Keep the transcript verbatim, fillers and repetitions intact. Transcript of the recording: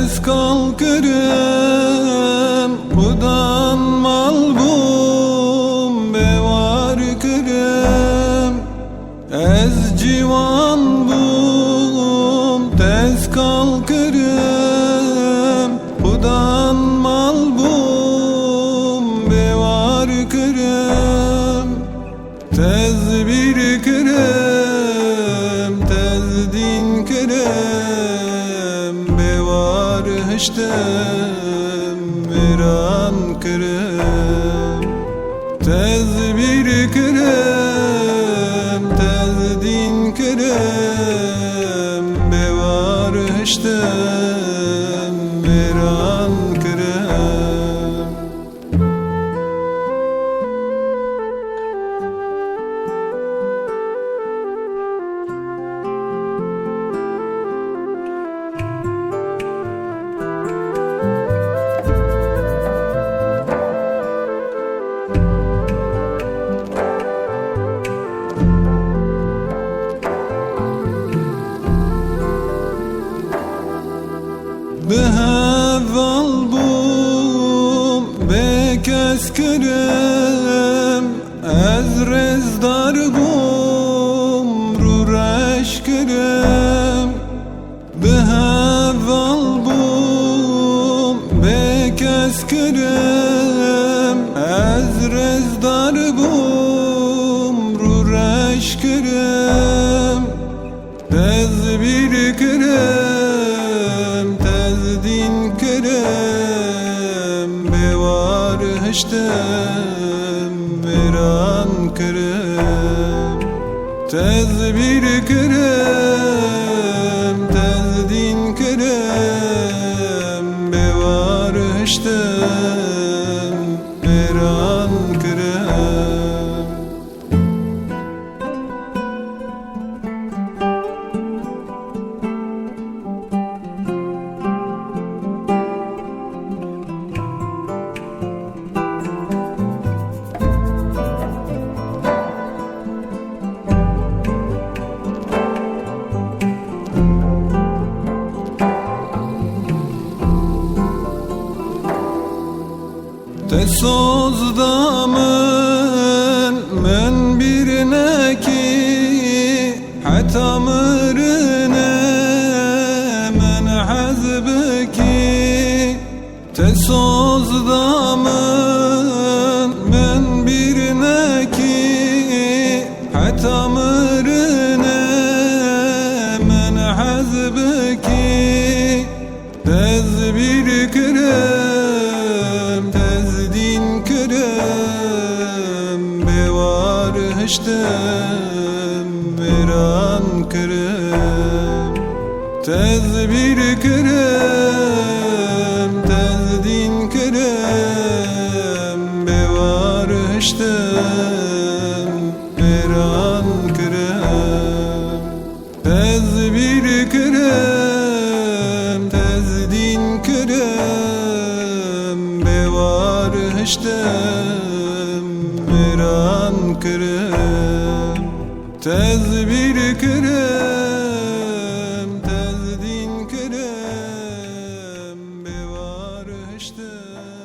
Ez kal kirim, xudan mal bûm, bêwar kirim. Ez ciwan bûm, tez kal kirim, xudan mal bûm, bêwar kirim. Tez bîr kirim, tez dîn kirim, bêwar hiştim, mêran kirim. Tez bîr kirim, tez dîn kirim, bêwar hiştim, mêran kirim. Bi heval bûm, bê kes kirim, ez rêzdar bûm, rûreş kirim. Bi heval bûm, bê kes kirim, ez rêzdar bûm, rûreş kirim. Tez bîr kirim, tez dîn kirim, bêwar hiştim, mêran kirim. Tez bîr kirim, tez dîn kirim, bêwar hiştim, mêran kirim. Te soz da min, min bîr nekî, heta mirinê min hez bikî. Te soz da min, min bîr nekî, heta mirinê min hez bikî. Tez bîr kirim, tez dîn kirim, bêwar hiştim, mêran kirim. Tez bîr kirim, tez dîn kirim, bêwar hiştim, mêran kirim. Tez bîr kirim, tez dîn kirim, bêwar hiştim, mêran kirim. Tez bîr kirim, tez dîn kirim, bêwar hiştim.